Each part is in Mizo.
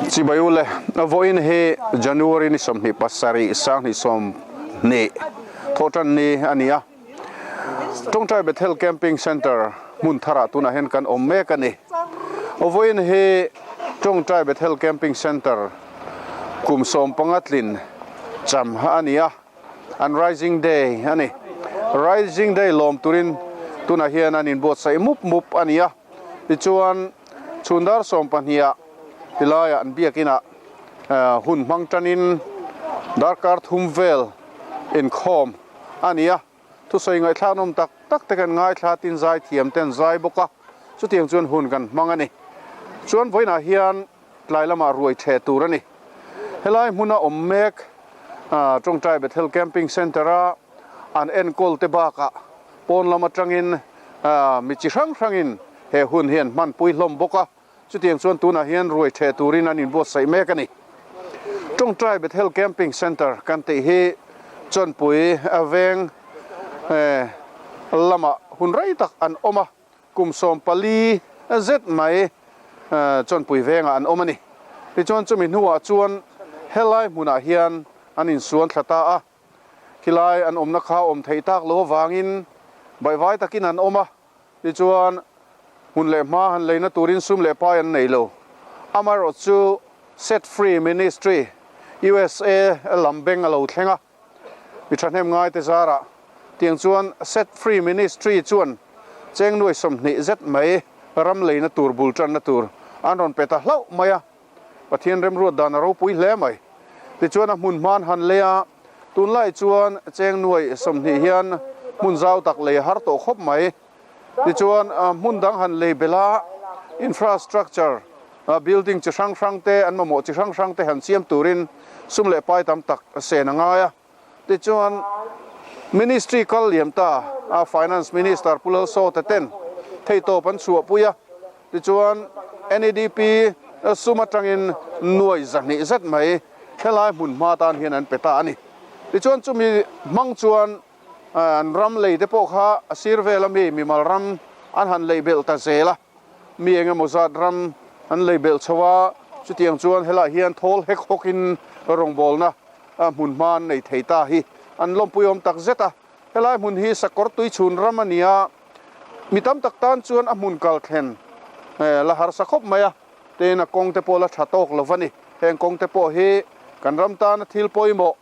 Chibai ule, vawiin hi January ni 27 2020 thawhtan ni a ni a. Tawngtai Bethel Camping Centre hmun tharah tunah hian kan awm mek a ni. Vawiin hi Tawngtai Bethel Camping Centre kum 15 tlin cham a ni a, an Rising Day a ni. Rising Day lawm turin tunah hian an inbuatsaih mup mup a ni a. Tichuan, chhun dar 12ah tilaiah an biakinah hun hmang tanin darkar thum vel inkhawm a ni a. Thusawi ngaihthlak nawm tak tak te kan ngaithla tin zai thiam te an zai bawk a, chutiang chuan hun kan hmang a ni. Chuan vawiinah hian tlai lamah ruai theh tur a ni. Helai hmuna awm mek Tawngtai Bethel Camping Centre-a an enkawl te bakah pawn lam atangin mi chi hrang hrangin he hun hi an hmanpui hlawm bawk a, chutiang chuan tunah hian ruai theh turin an inbuatsaih mek a ni. Tawngtai Bethel Camping Centre kan tih hi Chawnpui veng lamah hun rei tak an awm a, kum 14 zet mai Chawnpui vengah an awm a ni. Tichuan chumi hnuah chuan helai hmunah hian an insuan thla ta a, khilai an awmna kha awm theih tak lo avangin baihvai takin an awm a, tichuan hmun leh hma han leina turin sum leh pai an nei lo. Amaherawh chu Set Free Ministry, USA lam beng a lo thleng a, Mi thahnem ngaite zarah tiang chuan Set Free Ministry chuan cheng nuai 20 zet mai ram leina tur bul tanna tur an rawn pe ta hlauh mai a, Pathian remruat dan a ropui hle mai. Tichuan a hmun hman han lei a, tunlai chuan cheng nuai 20 hian hmun zau tak lei a har tawh khawp mai. Tichuan hmun dang han lei belh a, infrastructure building chi hrang hrang te, an mamawh chi hrang hrang te han siam turin sum leh pai tam tak sen a ngai a. Tichuan Ministry kal liam ta a Finance Minister Pu Lalsawta ten theihtawp an chhuahpui a. Tichuan NEDP sum atangin nuai 200 zet mai helai hmun hma tan hian an pe ta a ni. Tichuan chumi hmang chuan An ram lei te pawh kha a sir vel a mi mimal ram an han lei belh ta zel a, mi eng emaw zat ram an lei belh chho a, chutiang chuan helaiah hian thawl hek hawkin rawngbawlna hmun hma an nei thei ta hi an lawmpui awm tak zet a. Helai hmun hi sakawr tuichhun ram a ni a, mi tam tak tan chuan a hmun kal thlen la harsa khawp mai a, tin a kawng te pawh la tha tawk lo va ni. Heng kawng te pawh hi kan ram tana thil pawimawh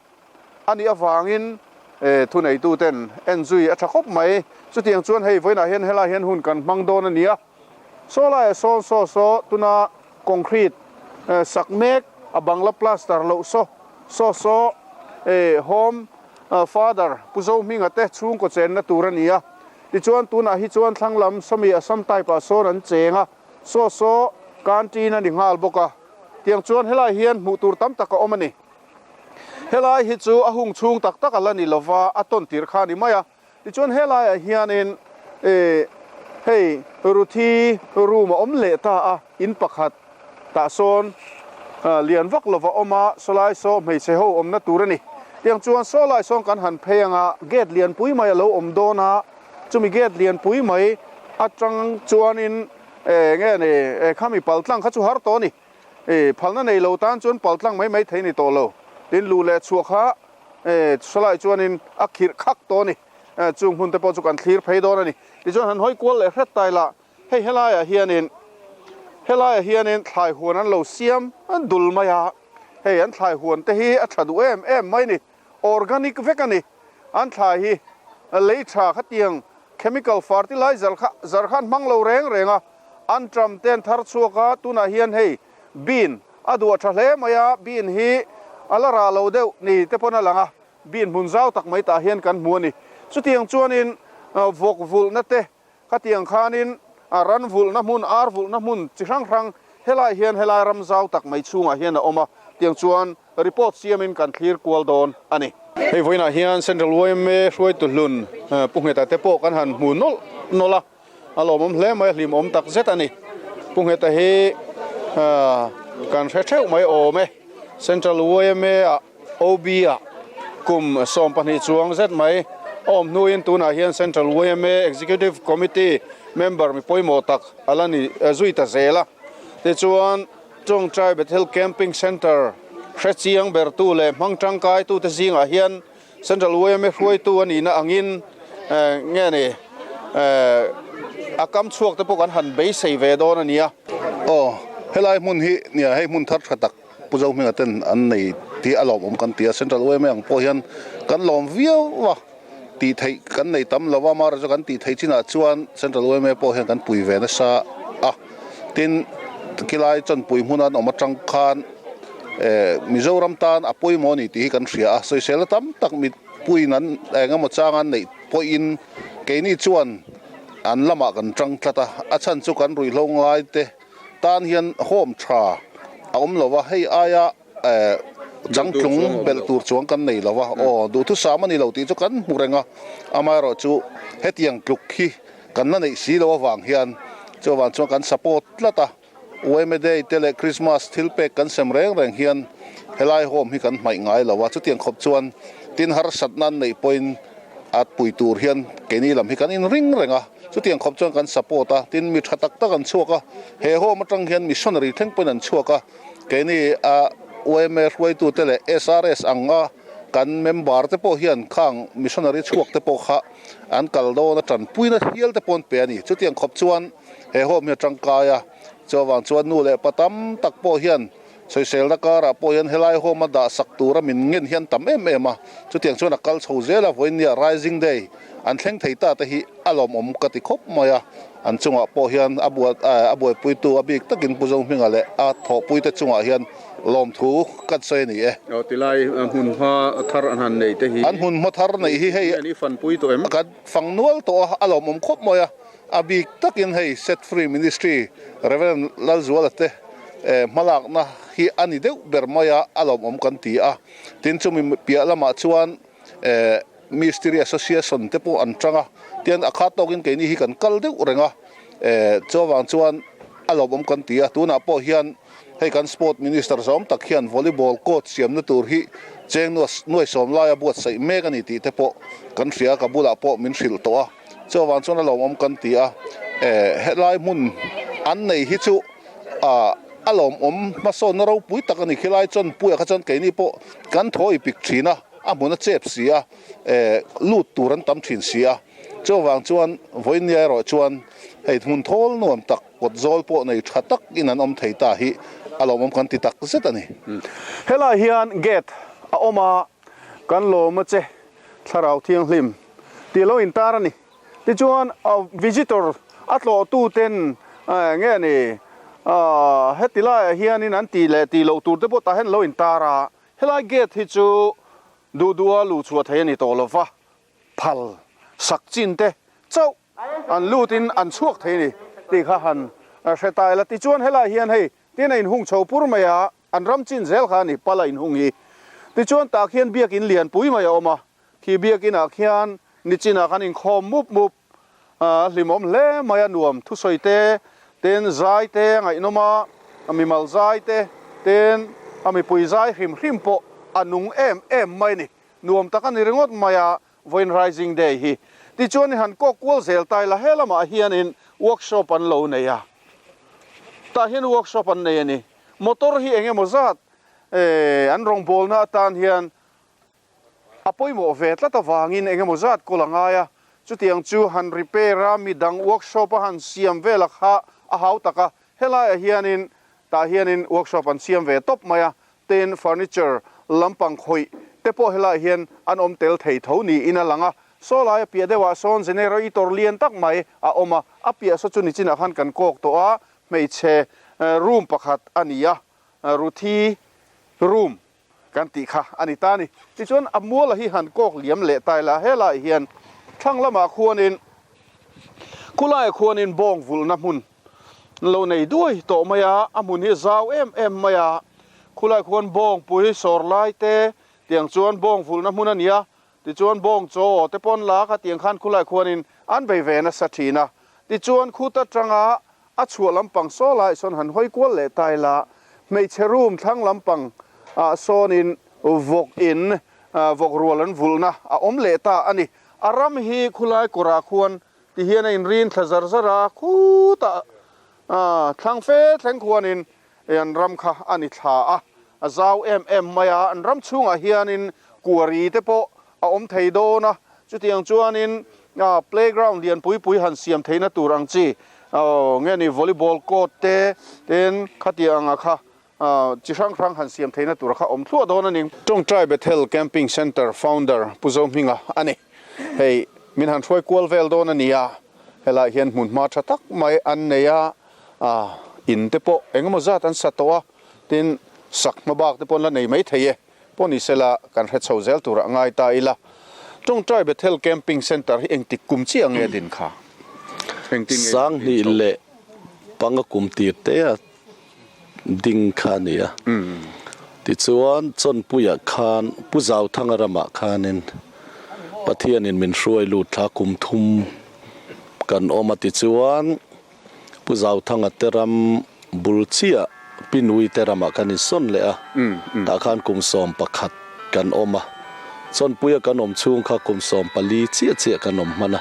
A nih avangin thuneituten en zui a tha khawp mai. Chutiang chuan hei vawiinah hian helai hian hun kan hmang dawn a ni a. Saw laiah sawn saw saw tuna concrete sak mek a bangla plaster loh saw saw saw home father Pu Zohminga te chhungkaw chenna tur a ni a. Tichuan tunah hi chuan thlang lam sawmi Assam type ah sawn an cheng a, saw saw canteen a ni nghal bawk a. Tiang chuan helai hian hmuh tur tam tak a awm a ni. Helai hi chu a hung chhung tak tak a la ni lova, a tawn tir kha a ni mai a. Tichuan helaiah hianin ih hei Ruthi room a awm leh ta a, in pakhat tah sawn lian vak lova awm a, sawlai saw hmeichhe ho awmna tur a ni. Tiang chuan sawlai sawn kan han phei anga gate lianpui mai a lo awm dawn a, chumi gate lianpui mai atang chuanin eng nge ni khami paltlang kha chu har tawh a ni. E, phalna nei lo tan chuan pal tlang mai mai thei ni tawh lo. Tin, luh leh chhuah kha e, sawlai chuanin a khirh khak tawh a ni. E, chung hmun te pawh chu kan thlir phei dawn a ni. Tichuan han hawi kual leh hret ta ila, hei helaiah hianin, helaiah hianin thlai huan an lo siam dul mai a. Hei an thlai huan te hi a tha duh em em mai ni. Organic vek a ni. An thlai hi lei tha khatiang chemical fertilizer kha zar khan hmang lo reng reng a. An tram te an thar chhuak a, tunah hian hei bean a duah tha hle mai a, bean hi a la rah lo deuh ni te pawn a lang a, bean hmun zau tak mai tah hian kan hmu a ni. Chutiang chuanin vawk vulhna te khatiang khanin ran vulhna hmun, ar vulhna hmun chi hrang hrang helai hian helai ram zau tak mai chhungah hian a awm a, tiang chuan report siamin kan thlir kual dawn a ni. Hei vawiinah hian Central yma hruaitu hlun Pu Ngheta te pawh kan han hmu nawlh nawlh a. A lawmawm hle mai, a hlimawm tak zet a ni. Pu Ngheta hi kan hre theuh mai awm e. Central yma ah OB ah kum 12 chuang zet mai a awm hnuin tunah hian Central yma Executive Committee member mi pawimawh tak a la ni zui ta zel a. Tichuan. Tawngtai Bethel Camping Centre hrechiang bertu leh hmang tangkaitute zingah hian Central yma hruaitu a nihna angin nge ni a kam chhuak te pawh kan han beisei ve dawn a nia. Aw, helai hmun hi nia hei hmun thar tha tak Pu Zohminga ten an nei tih a lawmawm kan ti a, Central yma ang pawh hian kan lawm viau a, tih theih kan nei tam lo a, amaherawhchu chu kan tih theih chinah chuan Central yma pawh hian kan pui ve nasa a, tin khilai chawnpui hmuna an awm atang khan eh Mizoram tan a pawimawh a ni tih hi kan hria a, sawisel tam tak mipuiin an eng emaw chang an neih pawhin keini chuan an lamah kan tang tlat a, a chhan chu kan ruihhlo ngai te tan hian home tha a awm lo a, hei aia eh changtlung belh tur chuang kan nei lo a, aw duhthusam a ni lo tih chu kan hmu reng a, amaherawhchu hetiang tluk hi kan la neih si lo avang hian chuvang chuan kan support tlat a. Yma Day te leh Christmas thil pek kan sem reng reng hian helai home hi kan hmaih ngai lo a, chutiang khawp chuan tin harsatna an neih pawhin a pui tur hian keini lam hi kan inring reng a, chutiang khawp chuan kan support a, tin mi tha tak tak an chhuak a, he home atang hian missionary thleng pawhin an chhuak a, keini a yma hruaitute leh SRS anga kan member te pawh hian khang missionary chhuak te pawh kha an kal dawn a tanpuina hial te pawh an pe a ni, chutiang khawp chuan. He home hi a tangkai a, chuvang chuan nu leh pa tam tak pawh hian sawiselna karah pawh hian helai home a dah sak tura min ngen hian tam em em a, chutiang chuan a kal chho zel a, vawiinnia Rising Day an thleng thei ta te hi a lawmawm ka ti khawp mai a, an chungah pawh hian a buat a buaipuitu a bik takin Pu Zohminga leh a thawhpuite chungah hian lawmthu kan sawi a ni e. Aw tilai hmunhma thar an han nei te hi. An hmunhma thar neih hi hei. An i fanpui tawh em? Kan fang nual tawh a, a lawmawm khawp mai a. A bik takin hei Set Free Ministry Rev. Lalzuala te hmalakna hi a ni deuh ber mai a, a lawmawm kan ti a. Tin chumi piah lamah chuan Mistiri Association te pawh an tang a, tian a khat tawkin keini hi kan kal deuh reng a, chuvang chuan a lawmawm kan ti a. Tunah pawh hian hei kan Sport Minister zawm tak hian Volleyball court siamna tur hi cheng nuaisawm laia buatsaih mek a ni tih te pawh kan hria a, ka bulah pawh min hrilh tawh a. Chuvang chuan a lawmawm kan ti a, helai hmun an nei hi chu a lawmawm hmasawnna ropui tak a ni. Khilai chawnpuiah kha chuan keini pawh kan thaw i pik thin a, a hmun a chep si a, lut tur an tam thin si a. Chuvang chuan vawinia erawh chuan hei hmun thawl nuam tak, kawt zawl pawh nei tha tak in an awm thei ta hi a lawmawm kan ti tak zet a ni. Helai hian gate a awm a, kan lawm a che Thlarau Thianghlim tih lo intar a ni. Tichuan visitor a tlawhtu ten nge ni heti laiah hianin an tih leh tih loh tur te pawh tah hian lo intar a, helai gate hi chu duh duha luh chhuah thei a ni tawh lo va, phal sak chin te chauh an lutin an chhuak thei a ni tih kha han hre ta ila. Tichuan helai hian hei tin a inhung chho pur mai a. An ram chin zel kha a ni, pala inhung hi. Tichuan tah khian biakin lian pui mai a awm a, khi biakinah khian nichinah khan inkhawm mup mup a hlimawm hle mai a, nuam thusawi te, ten zai te a ngaihnawm a, a mimal zai te, ten a mipui zai hrim hrim pawh a nung em em mai a ni. Nuam tak a ni ringawt mai a, vawiin Rising Day hi. Tichuan i han kawk kual zel ta ila, he lamah hianin workshop an lo nei a, tah hian workshop an nei a ni. Motor hi eng emaw zat an rawngbawlna atan hian a pawimawh ve tlat avangin eng emaw zat kawl a ngai a, chutiang chu han repair a, midang workshop a han siam vel a kha a hau tak a, helaiah hianin tah hianin workshop an siam ve tawp mai a, tin furniture lampang khawih te pawh helaiah hian an awm tel thei tho niin a lang a, saw lai a piah deuhah sawn generator lian tak mai a awm a, a piah saw chu nichinah khan kan kawk tawh a, Hmeichhe room pakhat a ni a, Ruthi room kan tih kha a ni ta a ni. Tichuan a muala hi han kawk liam leh ta ila, helaiah hian thlang lamah khuanin khulaiah khuanin bawng vulhna hmun an lo nei duai tawh mai a, a hmun hi a zau em em mai a, khulaiah khuan bawngpui sawr lai te tiang chuan bawng vulhna hmun a ni a, Tichuan bawng chaw te pawn la kha tiang khan khulai khuanin an bei ve nasa thin a. Tichuan khut atanga a chhuah lampang saw lai sawn han hawi kual leh ta ila, hmeichhe room thlang lampang ah sawnin vawk in vawk rual an vulhna a awm leh ta a ni. A ram hi khulai kawrah khuan ti hian a inrin thla zar zar a, khutah thlang fe thleng khuanin An ram kha a ni thla a, a zau em em mai a, an ram chhungah hianin quarry te pawh a awm thei dawn a, chutiang chuanin playground lian pui pui han siam theihna tur ang chi nge ni volleyball court te tin khatiang anga kha chi hrang hrang han siam theihna tur kha awm thluah dawn a ni. Tawngtai Bethel Camping Centre founder Pu Zohminga a ni. Hei min han hruai kual vel dawn a ni a, helaiah hian hmunhma tha tak mai an nei a, in te pawh engemaw zat an sa tawh a, tin sak hma bak te pawh an la nei mai thei e. Pawh ni sela kan hre chho zel turah ngai ta ila. Tawngtai Bethel Camping Centre hi engtik kum chiah nge din kha? Engtin nge Sang din hnih chho? leh panga kum tir te a ding kha a ni a. Tichuan Chawnpuiah khan Pu Zauthanga ramah khanin Pathianin min hruai lut thla kum thum kan awm a tichuan Pu Zauthanga te ram bul chiah Pinui te ramah kan insawn leh a, tah khan kum 11 kan awm a, Chawnpuia kan awm chhung kha kum 14 chiah chiah kan awm hman a,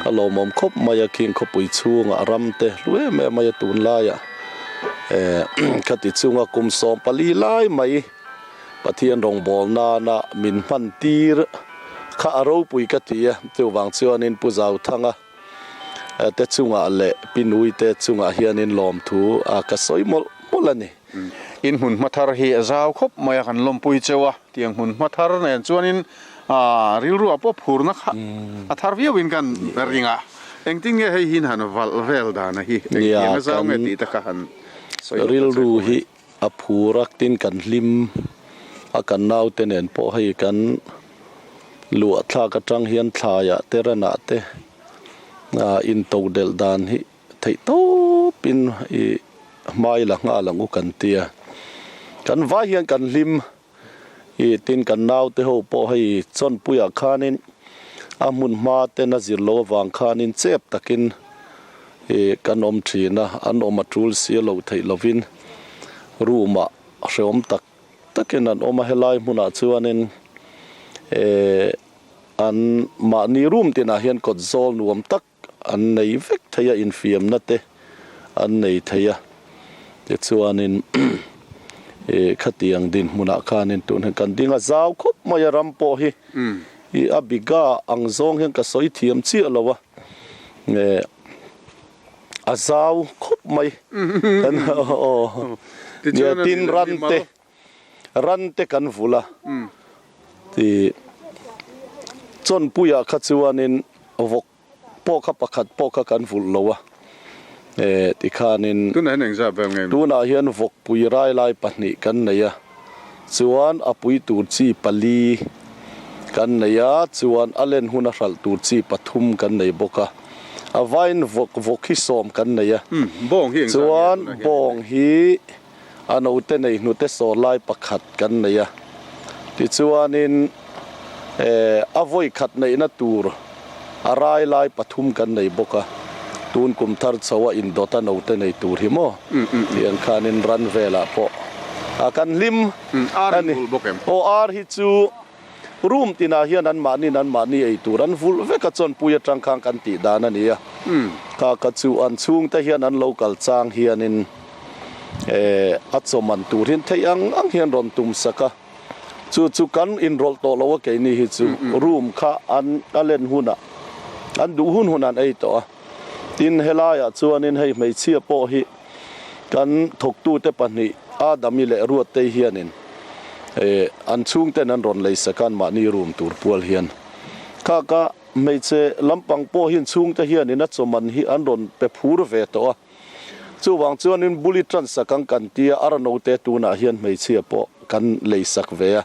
a lawmawm khawp mai a, khing khawpui chhungah ram te hlu em em mai a tunlaiah khati chunga kum 14 lai mai Pathian rawngbâwl nana min hman tir kha a ropui ka ti a, chuvang chuanin Pu Zauthanga te chungah leh Pinui te chungah hianin lawmthu ka sawi mawlh mawlh a ni. In hmun hma thar hi a zau khawp mai a, kan lawmpui cheu a, tiang hmun hma thar nen chuanin rilruah pawh phurna kha a thar viauin kan ring a, engtin nge hei hi han valh vel dan a hi, engtiang a zau nge tih te kha han sawi lawk ta che Rilru kawng e. hi a phur a, tin kan hlim a, kan naute nen pawh hei kan luah thlak atang hian thlaiah te ranah te into delh dan hi theih tawpin ih hmai la nghal ang u kan tia. Kan vai hian kan hlim ih tin kan naute ho pawh hei chawnpuiah khanin a hmun hma ten a zir loh avang khanin chep takin ih kan awm thin a, an awm a tul si a lo theih lovin room ah hreawm tak takin an awm a, helai hmunah chuanin eh an mahni room tinah hian kawt zawl nuam tak an nei vek thei a, infiamna te an nei thei a, tichuanin eh khatiang dinhmunah khanin tun hian kan ding a zau khawp mai a ram pawh hi ih a biga ang zawng hian ka sawi thiam chiah lo a eh a zau khawp mai kan aw tin ran te ran te kan vul a ti chawnpuiah kha chuanin vawk pawh kha pakhat pawh kha kan vulh lo a eh tikhanin tunah hian vawkpui rai lai pahnih kan nei a chuan a pui tur chi pali kan nei a chuan a len huna hralh tur chi pathum kan nei bawk a. A vain vawk vawk hi sawm kan nei a, chuan bawng hi a note nei hnute saw lai pakhat kan nei a, tichuanin a vawi khat neihna tur a rai lai pathum kan nei bawk a, tun kum thar chho a indawt a note nei tur hi maw tiang khanin ran velah pawh a kan hlim a ni. Aw ar hi chu. Room tinah hian an mahniin an mahni ei tur an vulh vek a, chawnpui atang khan kan tih dan a ni a. Kha ka chu an chhungte hian an lo kal chang hianin eh a chaw man tur hian theih ang ang hian rawn tum sak a. Chu chu kan inrawlh tawh lo a keini hi chu room kha an a len hunah an duh hun hun an ei tawh a. Tin helaiah chuanin hei hmeichhia pawh hi Kan thawktute pahnih Adami leh Ruattei hianin an chhungten an rawn lei sak a, anmahni room tur pual hian. Kha ka hmeichhe lampang pawh hian chhungte hianin a chawman hi an rawn pe phur ve tawh a. Chuvang chuanin buli tan sak ang kan tia a ranote tunah hian hmeichhia pawh kan lei sak ve a.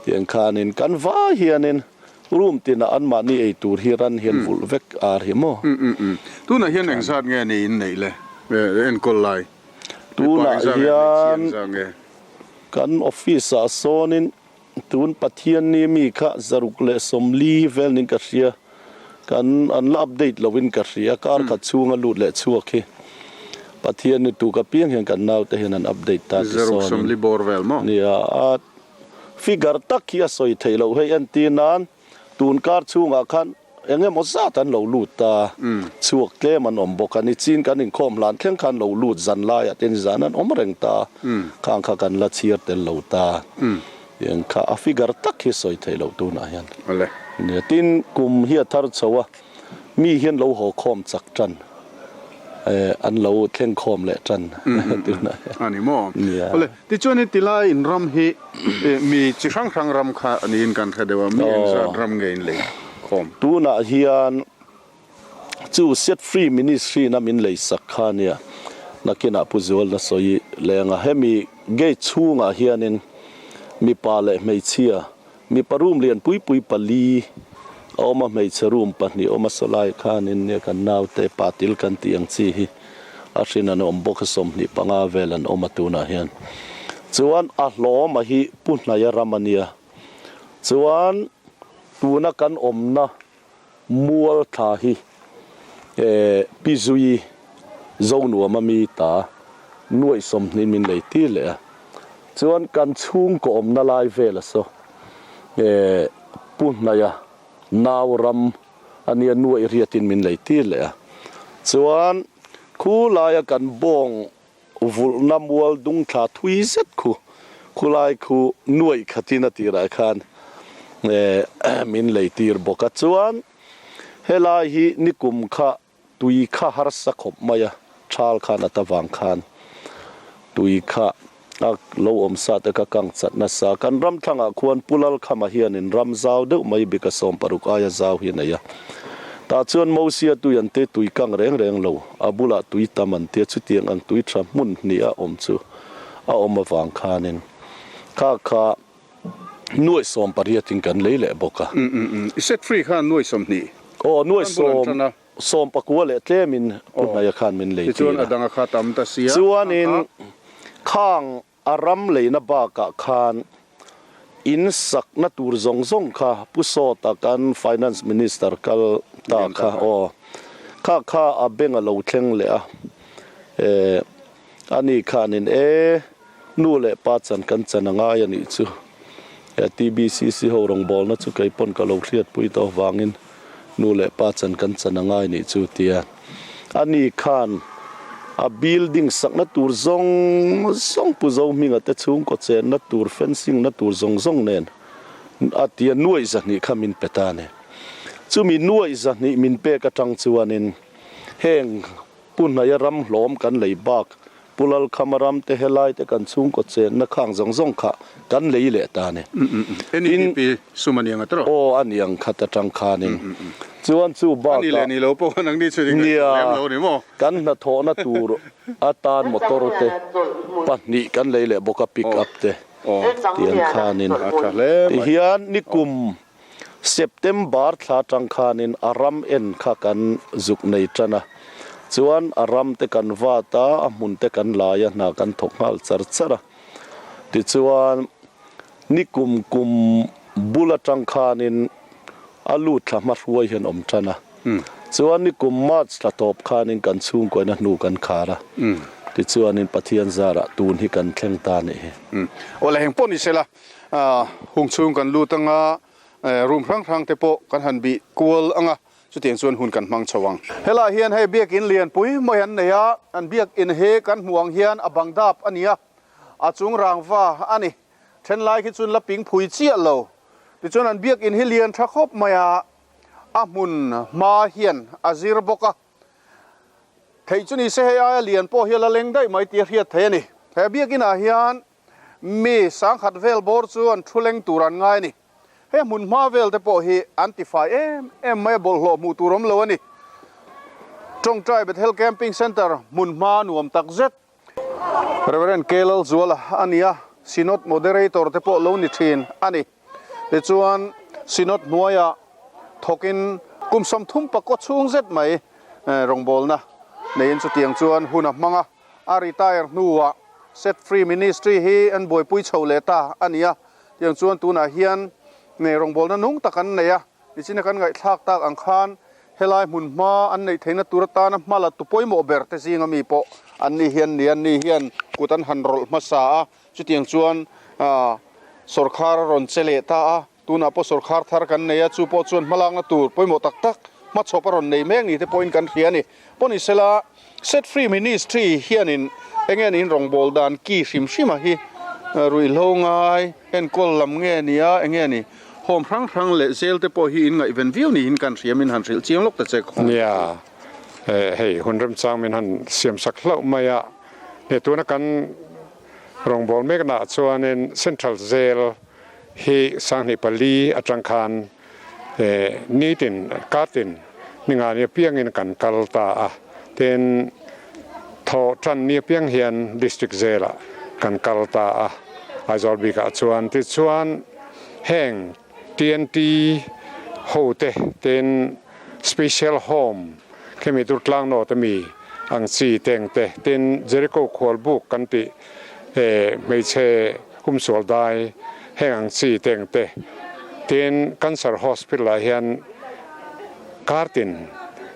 Tiang khanin kan vai hianin Room tinah anmahni ei tur hi ran hian vulh vek ar hi maw? Tunah hian engzat nge ni in neih le enkawl lai? Tunah hian kan office ah sawnin tun Pathianni mi kha 140 vel niin ka hria, kan an la update lovin ka hria, kar khat chhunga lut leh chhuak hi Pathianni tuk apiang hian kan naute hian an update ta ti sawnin. 140 bawr vel maw? Nia a. Figure tak hi a sawi theih loh hei entir nan tun kar chhungah khan eng emaw zat an lo lut a, chhuak tlem an awm bawk a, nichin kan inkhawm hlan thleng khan lo lut zan laiah te nizan an awm reng ta, khang kha kan la chhiar tel lo ta, tiang kha a figure tak hi sawi theih loh tunah hian. Nia, tin kum hi a thar chho a. Mi hian lo haw khawm chak tan, an lo thleng khawm leh tan tunah hian. A ni maw? Nia. Awle, tichuan in tilai in ram hi mi chi hrang hrang ram kha niin kan hre deuh a, mi engzat ram nge in lei khawm? Tunah hian chu Set Free Ministry na min lei sak kha a nia, nakinah Pu Zualna sawi leng a, hemi gate chhungah hianin mipa leh hmeichhia Mipa room lian pui pui pali a awm a, hmeichhe room pahnih a awm a, sawlai khanin nia kan naute patil kan tih ang chi hi a hrin an awm bawk a, 25 vel an awm a tunah hian. Chuan a hlawma hi Pu Hnaia ram a nia, chuan tuna kan awmna mual thla hi Pi Zui Zonuama mi ta nuaih 20 min lei tir leh a, chuan kan chhungkaw awmna lai vela saw Pu Hnaia nau ram a nia nuaih riatin min lei tir leh a, chuan khu laia kan bawng vulhna mual dung thla thui zet khu khulai khu nuaih khatin a tirah khan min lei tir bawk a, chuan helai hi nikum kha tui kha harsa khawp mai a, thal khan a ta vang khan tui kha a lo awm sa te kha kang chat nasa, kan ram thlangah khuan Pu Lalkhama hianin ram zau deuh mai bik a 60 aia zau hi a nei a, tah chuan Mosia tui an te tui kang reng reng lo, a bulah tui tam an tia chutiang ang tui tha hmun hnih a awm chu a awm avang khanin kha kha nuaih 18 in kan lei leh bawk a. I set free khan nuaih 20. Aw nuaih sawm 19 leh tlemin Pu Hnaia khan min lei tir a. Tichuan a dang a kha tam ta sia. Chuanin khang A ram leina bakah khan in sakna tur zawng zawng kha Pu Sawta kan Finance Minister kal ta kha aw kha kha a beng a lo thleng leh a eh ani khanin e nu leh pa chan kan chan a ngai a nih chu eh TBCC ho rawngbawlna chu kei pawn ka lo hriatpui tawh avangin nu leh pa chan kan chan a ngai nih chu tia Ani khan a building sakna tur zawng zawng Pu Zohminga te chhungkaw chenna tur fencing na tur zawng zawng nen a tia nuaih zahnih kha min pe ta a ni. Chumi nuaih zahnih min pek atang chuanin heng Pu Hnaia ram hlawm kan lei bak Pu Lalkhama ram te helai te kan chhungkaw chenna khang zawng zawng kha kan lei leh ta a ni. NEDP sum a niang a tawh? Aw a niang khat atang khanin. Chuan chu bakah. A ni leh ni lo pawh khan ang ni chu ring lem lo ni maw? Kan hnathawhna tur atan motor te pahnih kan lei leh bawk a pick up te tiang khanin. Tihian nikum September thla atang khanin a ram en kha kan zuk nei tan a, chuan a ram te kan vat a, a hmun te kan lai a, hna kan thawk nghal char char a. Tichuan, nikum kum bul atang khanin a lut thla hma hruai hian awm tan a, chuan nikum March thla tawp khanin kan chhungkuaina hnu kan khar a, tichuanin Pathian zarah tun hi kan thleng ta a nih hi. Awle heng pawh ni sela, Hung chhung kan lut anga, room hrang hrang te pawh kan han bih kual anga, chutiang chuan hun kan hmang chho ang. Helaiah hian hei biakin lianpui mai an nei a, an biakin hi kan hmuh ang hian a bang dap a ni a, a chung rangva a ni. Thenlai khi chuan la ping phui chiah lo. Tichuan an biakin hi lian tha khawp mai a, a hmun hma hian a zir bawk a. Theih chu ni se hei aia lian pawh hi a la leng daih mai tih a hriat theih a ni. He biakinah hian Mi sangkhat vel bawr chu an thu leng tur an ngai a ni. He hmun hma vel te pawh hi an tifai em em mai a, bawlhhlawh hmuh tur awm lo a ni. Tawngtai Bethel Camping Centre hmun hma nuam tak zet. Rev. K. Lalzuala a ni a, Synod Moderator te pawh lo ni thin a ni. Tichuan Synod hnuaiah thawkin kum 30 pakaw chhung zet mai rawngbawlna neiin chutiang chuan hun a hmang a. A retire hnuah Set Free Ministry hi an buaipui chho leh ta a ni a, tiang chuan tunah hian rawngbawlna nung tak an nei a, nichina kan ngaihthlak tak ang khan helai hmun hma an neih theihna tur atana hma la tu pawimawh ber te zinga mi pawh an ni hian ni an ni hian kut an han rawlh hmasa a, chutiang chuan sawrkhar a rawn che leh ta a. Tunah pawh sawrkhar thar kan nei a, chu pawh chuan hmalakna tur pawimawh tak tak hmachhawp a rawn nei mek ni te pawhin kan hria a ni. Pawh ni sela, Set Free Ministry hianin enge niin rawngbâwl dan ki hrim hrima hi ruihhlo ngai enkawl lam nge ni a, enge ni home hrang hrang leh zel te pawh hi in ngaihven viau niin kan hria min han hrilh chiang lawk ta che khawng. Nia, hei hun remchang min han siamsak hlauh mai a, he tuna kan rawngbâwl meknaah chuanin Central Jail hi 2004 atang khan nitin kartin ningani apiangin kan kal ta a, tin thaw tan ni apiang hian District Jail ah kan kal ta a, Aizawl bikah chuan tichuan heng TNT ho te tin Special Home khemi Durtlang North ami ang chi teng te tin Jericho khualbuk kan tih hmeichhe Humsual dai heng ang chi teng te tin Cancer Hospital ah hian kartin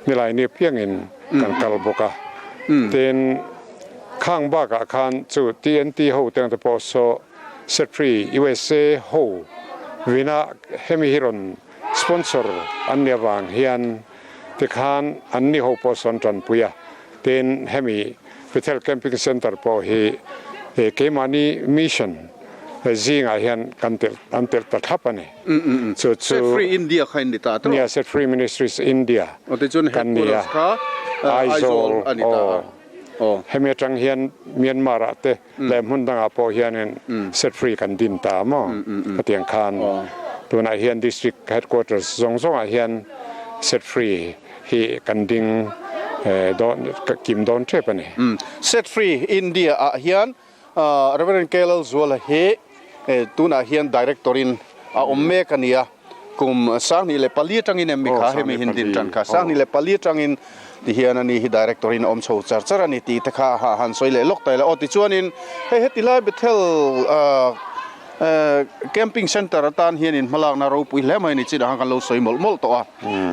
nilai ni piangin kan kal bawk a, tin khang bakah khan chu TNT ho teng te pawh saw Set Free USA ho vina hemi hi rawn sponsor an ni avang hian tikhan an ni ho pawh sawn tanpui a, tin hemi Bethel Camping Centre pawh hi keimahni mission zingah hian kan telh an telh ta thlap a ni. Chu chu Set Free India kha in ni ta tawh. Nia, Set Free Ministries India Aw tichuan kan ni a. headquarters kha Aizawl a ni ta a. Aw. Hemi atang hian Myanmar ah te leh hmun dangah pawh hianin Set Free kan din ta maw? Hetiang khan tunah hian District Headquarters zawng zawngah hian Set Free hi kan ding dawn kim dawn tep a ni. Set Free India ah hian Rev. KL Zuala hi tunah hian Director in a awm mek a ni a, kum 2004 atangin em mi kha hemi hin din tan kha 2004 atangin ti hian ani hi Director in a awm chho char char a ni tih te kha han sawi leh lawk ta ila aw tichuanin hei heti lai Bethel Camping Centre atan hian in hmalakna ropui hle mai a ni chinah khan kan lo sawi mawlh mawlh tawh a,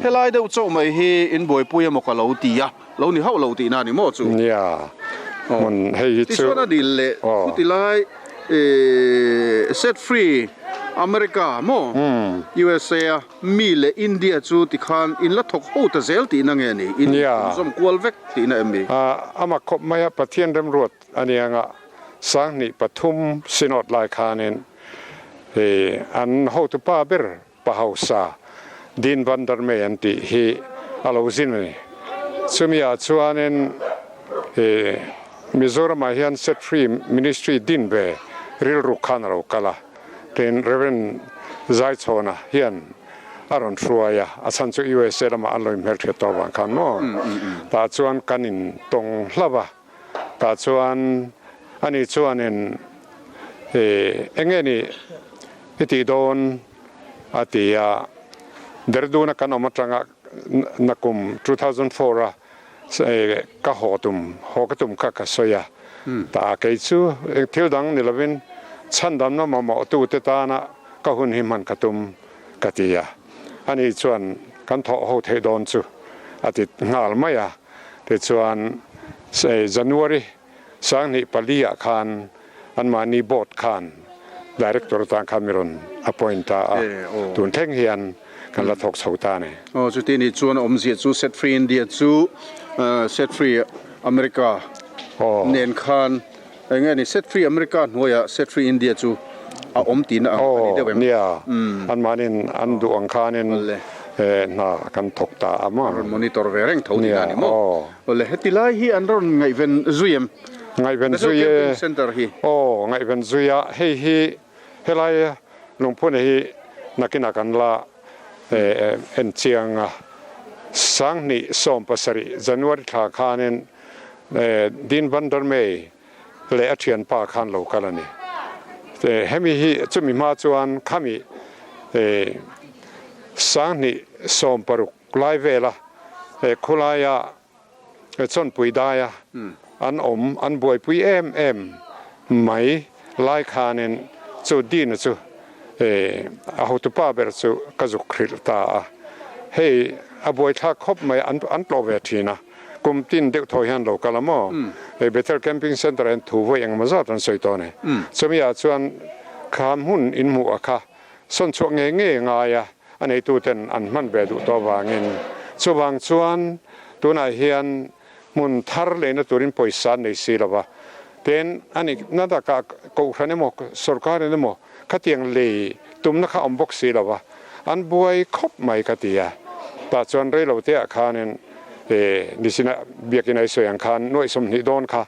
helai deuh chauh mai hi in buaipui emaw ka lo ti a, lo ni hauh lo tihna a ni maw chu? Nia, hmun hei hi chu. Tichuan a dil leh chuti lai Set Free America maw USA a mi leh India chu tikhan in la thawk ho ta zel tihna nge ni? In zawm kual vek tihna em ni? Amah khawp mai a, Pathian remruat A nianga 2003 Synod lai khanin an hotupa ber pa hausa Dean van der Mey an tih hi a lo zin a ni. Chumi ah chuanin Mizoramah hian Set Free Ministry din ve rilru khan a lo kal a, tin Rev. Zaichhawna hian a rawn hruai a, a chhan chu USA lamah an lo inhmelhriat tawh avang khan maw? Tah chuan kan intawng hlauh a. Tah chuan ani chuanin eng nge ni i tih dawn a ti a, Dehradun-a kan awm atanga nakum 2004 a ka haw tum, haw ka tum kha ka sawi a, tah kei chu thil dang ni lovin chhandamna mamawhtute tana ka hun hi hman ka tum ka ti a, ani chuan kan thawh ho theih dawn chu a ti nghal mai a. Tichuan, January 2004 ah khan anmahni board khan Director atan khan mi rawn appoint ta a, tun thleng hian kan la thawk chho ta a ni. Aw, chuti nih chuan a awmzia chu Set Free India chu Set Free America nen khan eng nge ni Set Free America hnuaiah Set Free India chu a awm tihna ang a ni deuh em? Aw, nia, anmahniin an duh ang khanin hna kan thawk ta a maw? An rawn monitor ve reng tho tihna a ni maw? Awle, heti lai hi an rawn ngaihven zui em? Ngaihven zui e. Camping Centre hi. Aw, ngaihven zui a, hei hi helai lungphun hi nakinah kan la en chiang a, 2017 January thla khanin Dean van der Mey leh a thianpa khan lo kal a ni. Hemi hi chumi hma chuan khami 2016 lai vela khawlaia chawnpui daia an awm an buaipui em em mai lai khanin chu Dean-a chu a hotupa ber chu ka zuk hrilh ta a. Hei a buaithlak khawp mai an tlawh ve thin a. Kum tin deuh thaw hian lo kal a maw? Hei Bethel Camping Centre ah hian thu vawi engemaw zat an sawi tawh a ni. Chumi ah chuan kha hmun in hmuh a kha. Sawn chhuah ngei ngei a ngai a, a neituten an hman ve duh tawh avangin. Chuvang chuan tunah hian hmun thar leina turin pawisa an nei si lo va, tin a nih na takah kohhran emaw sorkarin emaw khatiang lei tumna kha a awm bawk si lo va, an buai khawp mai ka ti a. Tah chuan reilo teah khanin nichin biakin a i sawi ang khan nuaih 20 dawn kha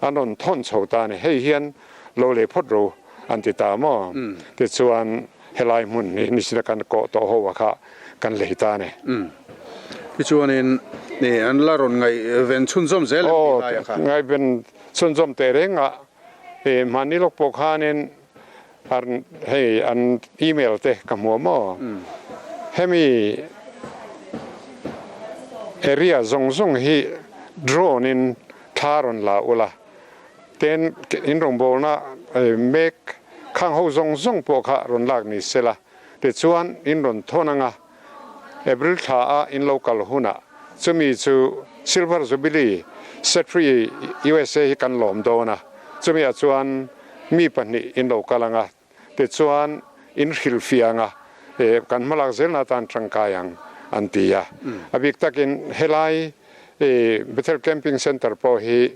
an rawn thawn chho ta a ni. Hei hian lo lei phawt ro an ti ta maw? Tichuan helai hmun hi nichin a kan kawh tawh ho a kha kan lei ta a ni. Tichuanin an la rawn ngaihven chhunzawm zel em tih lai a kha? Aw, ngaihven chhunzawm teh reng a, hmanni lawk pawh khanin an hei an email te ka hmu a maw? Hemi area zawng zawng hi drone in thla rawn la ula. Tin, in rawngbawlna mek khang ho zawng zawng pawh kha rawn lak ni se la, tichuan in rawn thawn anga April thla a in lo kal hunah chumi chu Silver Jubilee Set Free USA hi kan lawm dawn a, chumi ah chuan mi pahnih in lo kal anga tichuan in hrilhfiah anga kan hmalak zelna atan tangkai ang an ti a. A bik takin helai Bethel Camping Centre pawh hi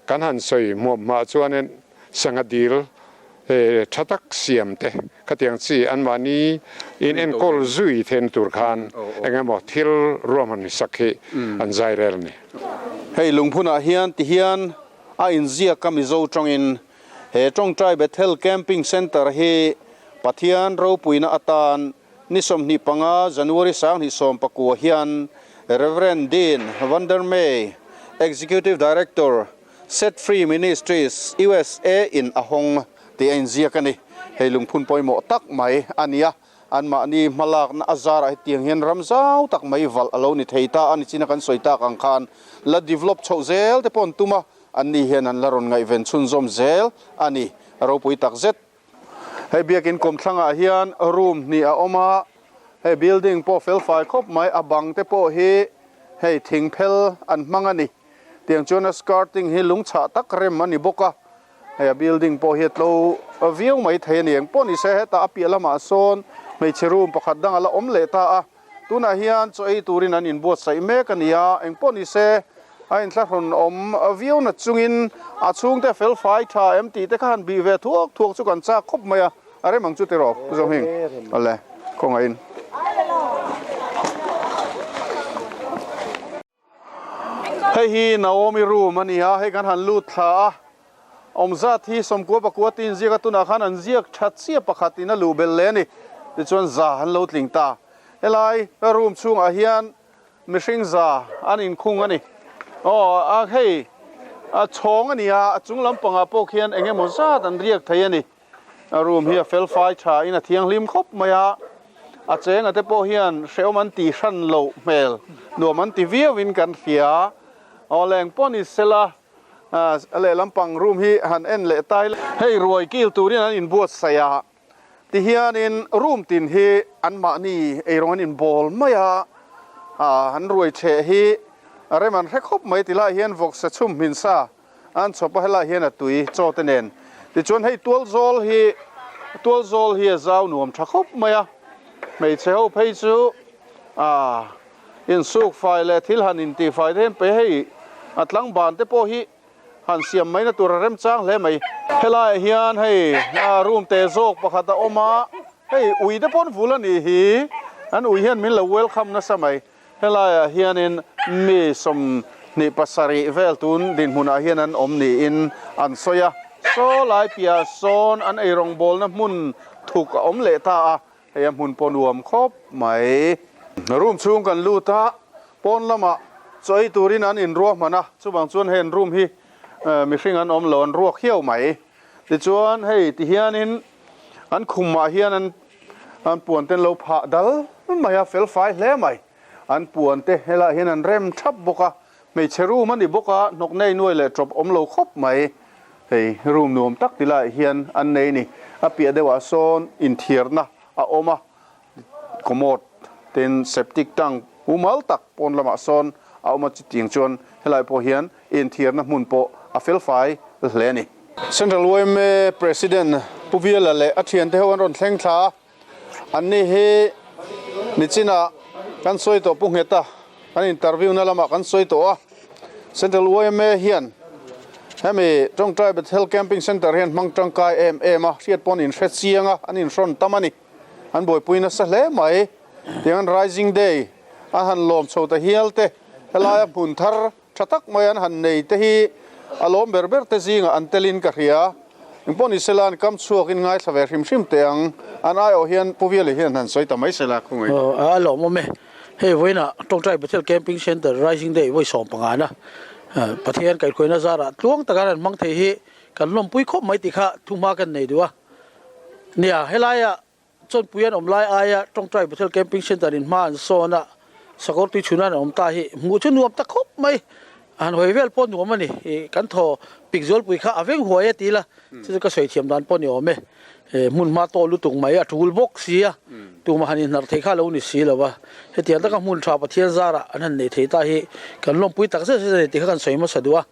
kan han sawi hmuam hma chuanin sangha dil tha tak siam te khatiang chi anmahni in enkawl zui theihna tur khan eng emaw thil ruahman sak hi an zai rel a ni. Hei lungphunah hian tihian a inziak a Mizo tawngin He Tawngtai Bethel Camping Centre hi Pathian ropuina atan ni 25 January 2019 hian Rev. Dean Van der Mey, Executive Director, Set Free Ministries, USA in a hawng tih a inziak a ni. Hei lungphun pawimawh tak mai a ni a, anmahni hmalakna a zarah hetiang hian ram zau tak mai valh a lo ni thei ta a ni chin a kan sawi tak ang khan la develop chhoh zel te pawh an tum a, Anni hian an la rawn ngaihven chhunzawm zel a ni, a ropui tak zet. Hei biakin kawmthlangah hian room hnih a awm a, hei building pawh felfai khawp mai, a bang te pawh hi hei thing phel an hmang a ni. Tiang chuan a skirting hi lung chhah tak rem a ni bawk a, hei a building pawh hi a tlo viau mai thei a ni. Engpawh ni se hetah a piah lamah sawn hmeichhe room pakhat dang a la awm leh ta a. Tunah hian chaw ei turin an inbuatsaih mek a ni a, engpawh ni se a inthlahrun awm viau na chungin a chhungte felfai tha em tih te kha han bih ve thuak thuak chu kan chak khawp mai a, a rem ang chu tiraw Pu Zohming? Awle, khawngaihin. Hei hi Naomi room a ni a, hei kan han lut thla a, awm zat hi 94 tiin ziak a, tunah khan an ziak tha chiah pakhat in a luh belh leh a ni, tichuan za an lo tling ta. Helai room chhungah hian mihring za an inkhung a ni. Aw a hei a chhawng a ni a, a chung lampangah pawh khian eng emaw zat an riak thei a ni. A room hi a felfai tha in a thianghlim khawp mai a, a chenga te pawh hian hrehawm an ti hran loh hmel nuam an ti viau in kan hria. Aw leng pawh ni sela a lehlam pang room hi han en leh ta ila. Hei ruai kil turin an inbuatsaih a, tihianin room tin hi anmahni eirawng an inbawl mai a, an ruai chheh hi rem an hre khawp mai ti lai hian vawksa chhum hmin sa An chhawp a helaiah hian a tui chaw te nen tichuan hei tualzawl hi tualzawl hi a zau nuam tha khawp mai a, hmeichhe ho phei chu ah insuk fai leh thil han intih fai te hian pe hei a tlangban te pawh hi han siam mai na tur a remchang hle mai. Helaiah hian hei room te zawk pakhat a awm a, hei ui te pawn vul a nih hi, an ui hian min lo welcome nasa mai. Helaiah hianin mi 27 vel tun dinhmunah hian an awm niin an sawi a, saw lai piahah sawn an eirawngbawlna hmun thuk a awm leh ta a, hei a hmun pawh nuam khawp mai. Room chhung kan lut a, pawn lamah chaw ei turin an inruahman a, chuvang chuan hei an room hi mihring an awm lo, an ruak hiau mai. Tichuan hei tihianin an khumah hian an An puan te an lo phah dal mai a, fel fai hle mai. An puan te helaiah hian an rem thap bawk a, hmeichhe room a ni bawk a, hnawk nei nuai leh tawp awm lo khawp mai. Hei room nuam tak ti laiah hian an nei a ni. A piah deuhah sawn inthiarna a awm a, commode tin septic tank mumal tak pawn lamah sawn a awm a, chutiang chuan helai pawh hian inthiarna hmun pawh a fel fai hle a ni. Central yma President Pu Viala leh a thiante ho an rawn thleng thla a. Anni hi nichinah kan sawi tawh Pu Ngheta kan interview na lamah kan sawi tawh a, Central yma hian hemi Tawngtai Bethel Camping Centre hian hmang tangkai em em a, hriat pawh an inhre chiang a, an inhrawn tam a ni. An buaipui nasa hle mai. Tiang an Rising Day a han lawm chho ta hial te, helaia hmun thar Tha tak mai an han nei te hi a lawm ber ber te zingah an telin ka hria. Engpawh ni sela an kam chhuakin ngaithla ve hrim hrim teh ang. An aiawh hian Pu Viali hian han sawi ta mai sela khungaih. Aw a lawmawm e. Hei vawiinah Tawngtai Bethel Camping Centre Rising Day vawi 15 na Pathian kaihhruaina zarah tluang taka an hmang thei hi kan lawmpui khawp mai tih kha thuhma kan nei duh a. Nia helaia Chawnpui an awm lai aia Tawngtai Bethel Camping Centre in hma an sawn a, sakawr tui chhuna an awm ta hi hmuh chu nuam ta khawp mai. A han hawi vel pawh nuam a ni. Ih kan thaw pik zualpui kha a veng huai a ti ila, chu chu ka sawi thiam dan pawh ni awm e. Hmun hma tawh lutuk mai a tul bawk si a, tumah han inhnar thei kha lo ni si lo va. Hetiang taka hmun tha Pathian zarah an han nei thei ta hi kan lawmpui tak zet zet a ni tih kha kan sawi hmasa duh a.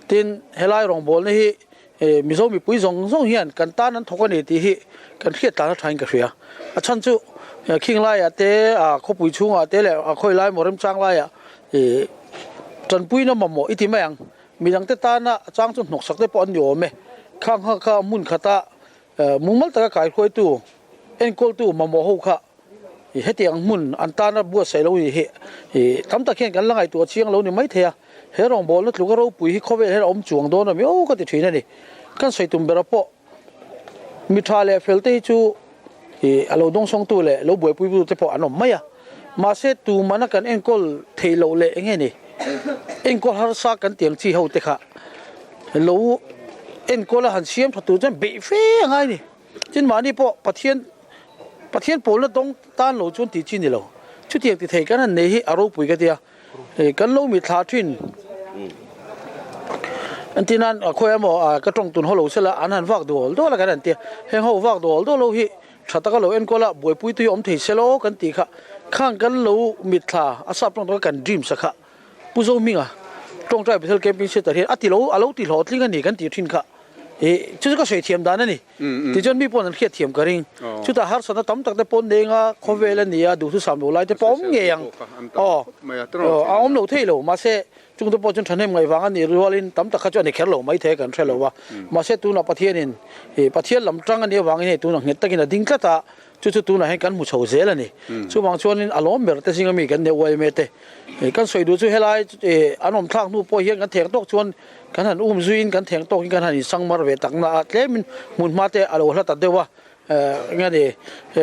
Tin, helai rawngbawlna hi Mizo mipui zawng zawng hian kan tan an thawk a ni tih hi kan hriat tlan a thain ka hria. A chhan chu khing laiah te, khawpui chhungah te leh khawi lai maw remchang laiah tanpuina mamawh i ti mai ang. Midangte tana a chang chu hnawksak te pawh an ni awm e. Khang kha kha hmun khata mumal taka kaihruaitu, enkawltu mamawh ho kha Hetiang hmun an tana buatsaih lo ni hi tam tak hian kan la ngaihtuah chiang lo ni maithei a, he rawngbawlna tluka ropui hi khawvel hian a awm chuang dawn a mi aw ka ti thin a ni. Kan sawi tum bera pawh mi tha leh fel te hi chu a lo dawngsawngtu leh lo buaipuitu te pawh an awm mai a, mahse tumana kan enkawl theih loh leh eng nge ni enkawl harsa kan tiang chi ho te kha lo enkawl a han siam tha tur chuan beih fe a ngai a ni. Tin mahni pawh Pathian Pathian pawlna dawng tan lo chuan tih chi ni lo. Chutiang ti thei kan han nei hi a ropui ka tia. Kan lo mithla thin. Entir nan khawi emaw ka tawng tun haw lo sela an han vak dual dual a kan han tia. Heng ho vak dual dual ho hi tha taka lo enkawl a buaipui te hi awm thei selaw kan tih kha khang kan lo mithla a sap tawng tawng kan dream sa kha Pu Zohminga tawngtai Bethel Camping Centre hian a ti lo a lo ti hlawhtling a ni kan tih thin kha. Ih chu chu ka sawi thiam dan a ni. Tichuan mi pawh an hriat thiam ka ring. Chutah harsatna tam tak te pawh an neng a, khawvel a ni a, duhthusam lo lai te pawh a awm ngei ang. Aw a awm lo thei lo. Mahse chung te pawh chuan thahnem ngaih vang a nih rualin tam tak kha chu a ni kher lo mai thei a kan hre lo a. Mahse tunah Pathianin ih Pathian lam tang a nih avangin hei tunah nghet takin a ding tlat a, chu chu tunah hian kan hmu chho zel a ni. Chuvang chuanin a lawm ber te zinga mi kan nia uaime te. Kan sawi duh chu helai an awm thlak hnu pawh hian kan theng tawk chuan Kan han um zuiin kan theng tawkin kan han insang mar ve tak na a, tlemin hmun hma te a lo hla ta deuh a, eng nge ni,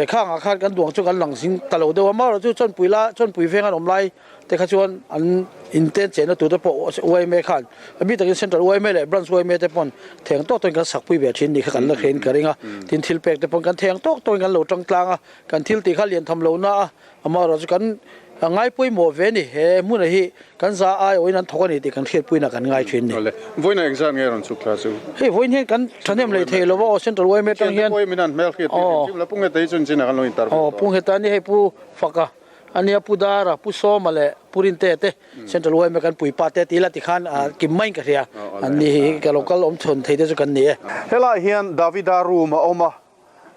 khangah khan kan duang chu kan lang zing ta lo deuh a, marawh chu chawnpui la, chawnpui veng an awm lai te kha chuan an inten chenna tur te pawh yma khan a bik takin Central yma leh Branch yma te pawn theng tawk tawkin kan sakpui ve thin ni kha kan la hrein ka ring a, tin thil pek te pawn kan theng tawk tawkin kan lo tang tlang a, kan thil tih kha lian tham lo na a. Amaherawhchu kan ngai pawimawh ve a ni, he hmuna hi kan za aiawhin an thawk a ni tih kan hriatpuiin kan ngai thin a ni. Awle, vawiin ah engzat nge rawn chhuk thla chu? Hei vawiin hian kan thahnem leh thei lova aw Central yma atang hian. Thiante pawhin min han hmel hriat tir hrim hrim la, Pu Ngheta hi chu inchin ah kan lo intar ve tawh. Aw, Pu Ngheta a ni hei Pu Faka a nia, Pu Dara, Pu Sawma leh Pu Rintea te Central yma kan puipa te tih la tikhan kim maiin ka hria, an ni hi ka lo kal awm chhawn thei te chu kan ni e. Helaiah hian Davida room a awm a,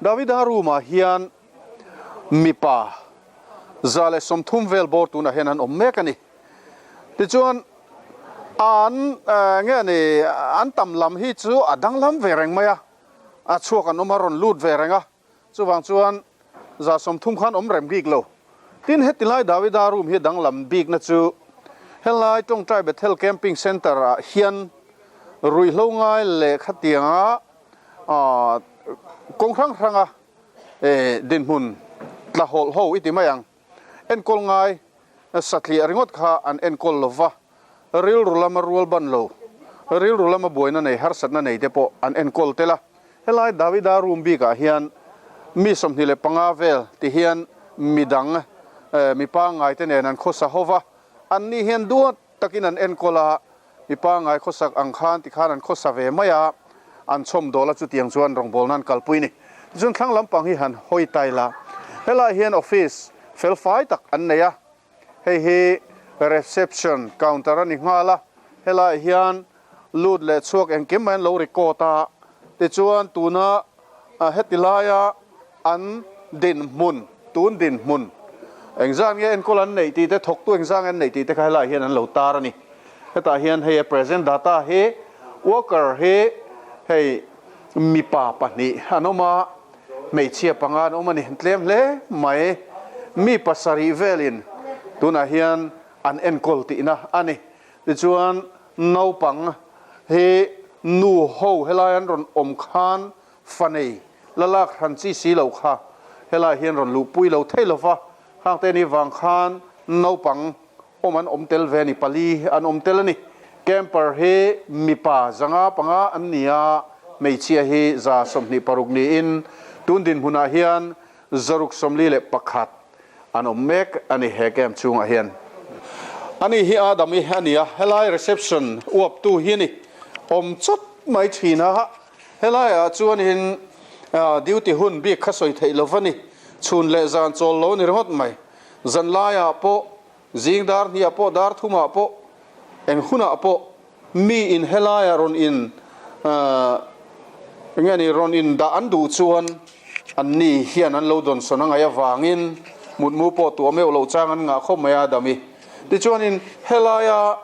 Davida room ah hian mipa 130 vel bawr tunah hian an awm mek a ni. Tichuan an nge ni an tam lam hi chu a danglam ve reng mai a, a chhuak an awm a rawn lut ve reng a, chuvang chuan 130 khan awm rem bik lo. Tin heti lai Davida room hi danglam bikna chu helai Tawngtai Bethel Camping Centre ah hian ruihhlo ngai leh khatianga kawng hrang hranga Dinhmun tla hawlh ho i ti mai ang. Enkawl ngai satliah ringawt kha an enkawl lo va, rilru lama rual ban lo, rilru lama buaina nei harsatna nei te pawh an enkawl tel a. Helai Davida room bikah hian mi 25 vel ti hian midang mi pangngai te nen an khawsa ho va, anni hian duat takin an enkawl a, Mi pangngai khawsak ang khan tikhan an khawsa ve mai a, an chhawm dawl a chutiang chuan rawngbawlna an kalpui ni. Tichuan thlang lampang hi han hawi tai la, helaiah hian office fel fai tak an nei a, hei hi reception counter a ni nghal a, helaiah hian lut leh chhuak engkim mai an lo record a, tichuan tuna heti laia an. dinhmun, tun dinhmun engzat nge enkawl an neih tih te, thawktu engzat nge an neih tih te kha helaiah hian an lo tar a ni. Hetah hian hei a present data hi worker hi hei mipa pahnih an awm a, hmeichhia panga an awm a ni. Tlem hle mai. Mi pasarih velin tunah hian an enkawl tihna a ni. Tichuan naupang hi nu ho helai an rawn awm khan fa nei la lak hran chi si lo kha helai hian rawn luhpui lo thei lo va, khangte ni vang khan naupang awm an awm tel ve a ni, pali an awm tel a ni. Camper hi mipa 505 an ni a, hmeichhia hi 126 niin tun dinhmunah hian 641 an awm mek a ni he camp chhungah hian. Ani hi Adam i a ni a, helai reception uaptu hi a ni awm chawt mai thin a, helaiah chuanin duty hun bik kha sawi theih lova ni, chhun leh zan chawl lo a ni ringawt mai. Zan laiah pawh, zing dar hniah pawh, dar thumah pawh, eng hunah pawh mi in helaiah rawn in eng nge ni rawn in dah an duh chuan an ni hian an lo dawnsawn a ngaih avangin mutmu pawh tuah meuh loh chang an ngah khawp mai a Adami. Tichuanin helaia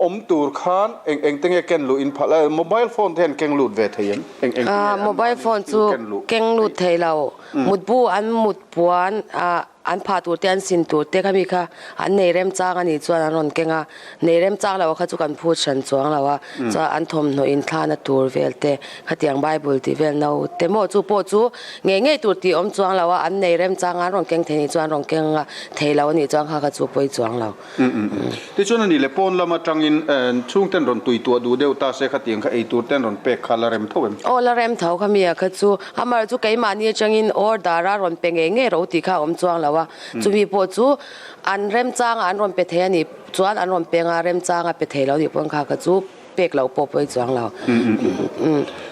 awm tur khan eng eng te nge ken luh in phalh a, mobile phone te hian keng lut ve thei em? Eng eng te nge an Mobile phone chu keng lut thei lo. Mutbu an mut puan ah an phah tur te an sin tur te khami kha an nei remchang a nih chuan an rawn keng a, nei remchang lo kha chu kan phut hran chuang lo a, chuan an thawmhnaw inthlahna tur vel te khatiang bible tih vel no te maw chu pawh chu ngei ngei tur tih awm chuang lo a, an nei remchang a an rawn keng thei nih chuan an rawn keng a, thei lo a nih chuan kha kha chu pawi chuang lo. Tichuan a nih leh pawn lam atangin chhungten rawn tui tuah duh deuh ta se khatiang kha ei tur ten rawn pek kha la rem tho em? Aw la rem tho kha mi a kha chu amar chu keimahni atangin order a rawn pe ngei ngei ro tih kha a awm chuang lo a, chumi pawh chu an remchanga an rawn pe thei a nih chuan an rawn peng a, remchanga pe thei lo nih pawn kha kha chu pek loh pawh pawi chuang lo.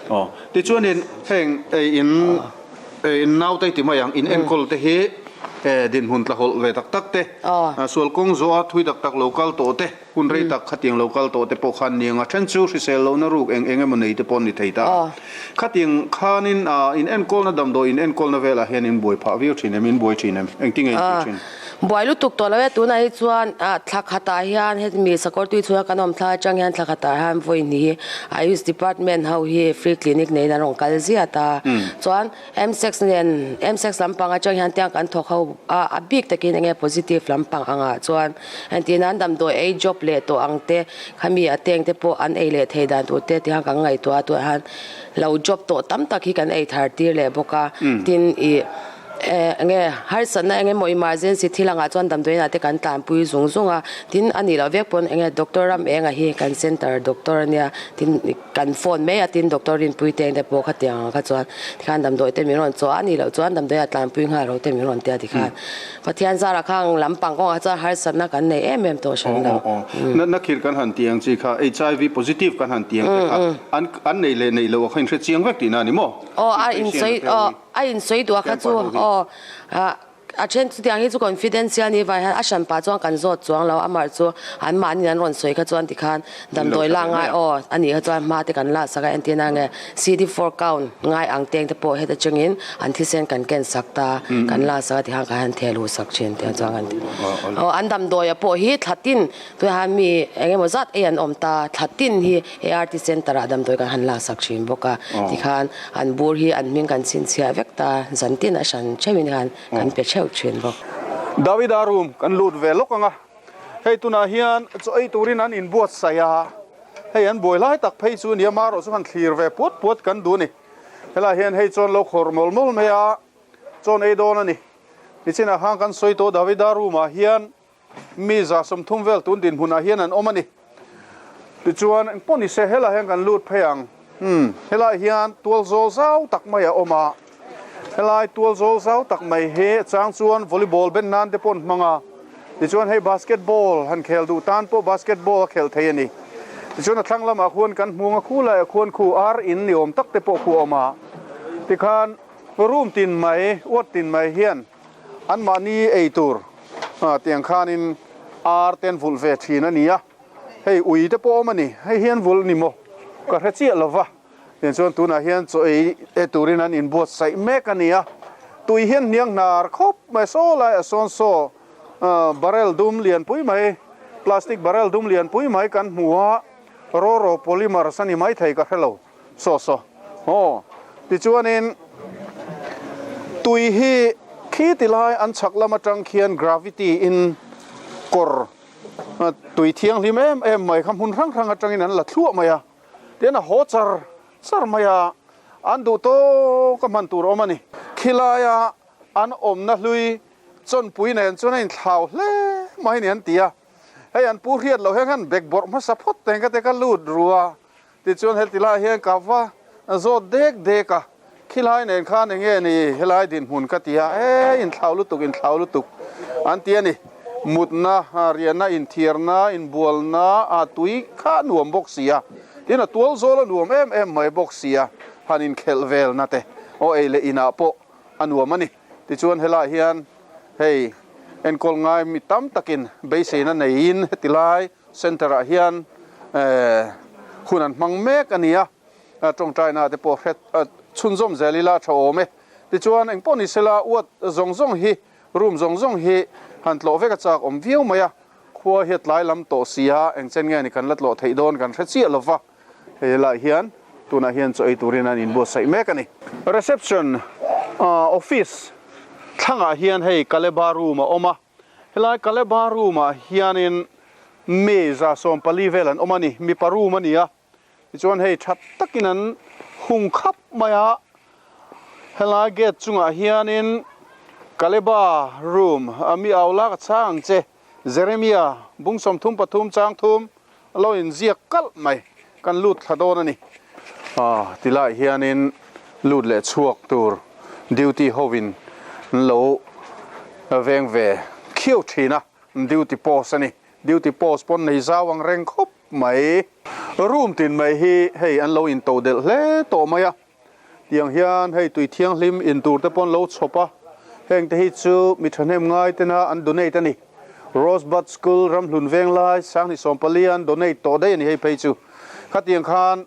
Aw tichuanin heng in in naute ti mai ang in enkawl te hi dinhmun tlahawlh ve tak tak te sual kawng zawh a thui tak tak lo kal tawh te hun rei tak khatiang lo kal tawh te pawh khan ni ang a then chu hrisel lohna ruk eng eng emaw nei te pawh an ni thei ta a khatiang khanin in enkawlna damdawi in enkawlna velah hian in buai phah viau thin em in buai thin em engtin nge in tih thin? Buai lutuk tawh lo e, tunah hi chuan thla khatah hian hemi sakawr tui chhunga kan awm thla atang hian thla khatah hian vawi hnih hi Ayush department ho hi free clinic neiin an rawn kal ziat a, chuan MSEX nen MSEX lampang atang hian tiang kan thawk ho a, a bik takin enge positive lampang angah chuan entir nan damdawi ei job leh tawh ang te khami a teng te pawh an ei leh thei dan tur te tiang kan ngaihtuah a tunah hian lo job tawh tam tak hi kan ei thar tir leh bawk a, tin ih. Enge harsatna eng emaw emergency thil angah chuan damdawiinah te kan tlanpui zung zung a, tin a nih loh vek pawn enge doctor ram enga hi kan center doctor ania tin kan phone mai a tin doctor rinpui te engte pawh khatiang ang kha chuan tikhan damdawi te min rawn chawh a, a nih loh chuan damdawiah tlanpui nghal ro te min rawn tia tikhan Pathian zarah khang lampang kawngah chuan harsatna kan nei em em tawh hran lo. Natna khir kan han ti ang chi kha HIV positive kan han ti ang te kha an nei leh neih loh a kha inhre chiang vek tihna a ni maw? Aw a insawi aw. A insawi duh a kha chu aw a then chutiang hi chu confidential ni vai hian a hran pah chuan kan zawt chuang lo amah chu an mahni an rawn sawi kha chuan tikhan damdawi lak ngai aw a nih kha chuan hma te kan lak sak a entir na nge CD4 count ngai ang teng te pawh heta chungin an thisen kan ken sak ta kan lak sak a tikhan kan han thehluh sak thin tiang chuan kan ti aw an damdawia pawh hi thla tin tunah hian mi eng emaw zat ei an awm ta thla tin hi ART Centre ah damdawi kan han laksak thin bawk a, tikhan an bur hi an hming kan chhinchhiah vek ta, zan tin a hran theuhin hian kan pe theuh thin bawk. Davida room kan lut ve lawk ang a, hei tunah hian chaw ei turin an inbuatsaih a, hei an buai lai tak phei chu nia marawh chu han thlir ve puat puat kan duh a ni. Helaiah hian hei chuan lo khawrh mawlh mawlh mai a, chawn ei dawn a ni. Nichinah khan kan sawi tawh Davida room ah hian Mi 130 vel tun dinhmunah hian an awm a ni. Tichuan, engpawh ni se helaiah hian kan lut phei ang. Umm, helaiah hian tual zawl zau tak mai a awm a. Helai tual zawl zau tak mai hi a chang chuan volleyball ben nan te pawh an hmang a. Tichuan hei basketball han khel duh tan pawh basketball a khelh thei a ni. Tichuan a thlang lamah khuan kan hmung a, khu laiah khuan khu ar in ni awm tak te pawh khu a awm a. Tikhan room tin mai, ward tin mai hian Anmahni ei tur tiang khanin ar te an vulh ve thin a ni a, hei ui te pawh awm a ni, hei hi an vulh ni maw ka hre chiah lo va, tiang chuan tunah hian chaw ei e turin an inbuatsaih mek a ni a, Tui hian hniang hnar khawp mai saw lai a sawn saw barrel dum lianpui mai plastic barrel dum lianpui mai kan hmu a, Roro polymers a ni maithei ka hre lo saw saw aw. Tichuanin tui hi khi ti lai an chhak lam atang khian gravity in kawr tui thianghlim em em mai kha hmun hrang hrang atangin an la thluah mai a, tian a haw char char mai a, an duh tawk a hman tur awm a ni. Khilaia an awmna hlui chawnpui nen chuan a inthlau hle mai a ni an ti a. Hei an pu hriat loh hian khan bek bawrh hmasa phawt teng ka te ka lut ru a, tichuan heti lai hian ka va zawt dek dek a, khilai nen khan eng nge ni helai dinhmun ka ti a, e inthlau lutuk inthlau lutuk an ti a ni, mutna, riahna, inthiarna, inbualna a tui kha a nuam bawk si a, tin a tual zawl a nuam em em mai bawk si a, han inkhelh velna te aw ei leh inah pawh a nuam a ni. Tichuan helaiah hian hei enkawl ngai mi tam takin beiseina neiin heti lai centre ah hian hun an hmang mek a ni a, tawngtaina te pawh hret chhunzawm zel ila a tha awm e. Tichuan engpawh ni sela ward zawng zawng hi room zawng zawng hi han tlawh vek a chak awm viau mai a, khua hi a tlai lam tawh si a, engchen nge ni kan la tlawh theih dawn kan hre chiah lova. Hei lai hian tunah hian chaw ei turin an inbuatsaih mek a ni. Reception office thlangah hian hei Kaleba room a awm a, helai Kaleba room ah hianin mi 140 vel an awm a ni, mipa room a ni a, tichuan hei tha takin an hung khap mai a, helai gate chungah hianin Kaleba room mi au lak a chhang ang che. Jeremia bung 33 chang thum lo inziak kalh mai kan lut thla dawn a ni. Ti lai hianin lut leh chhuak tur duty hovin an lo veng ve khiau thin a, duty post a ni. Duty post pawn nei zau ang reng khawp mai. Room tin mai hi hei an lo into delh hle tawh mai a. Tiang hian hei tui thianghlim in tur te pawh an lo chhawp a, heng te hi chu mi thahnem ngai tena an donate a ni. Rosebud School Ramhlun Venglai Sanghnih 14 an donate tawh daih a ni hei phei chu. Khatiang khan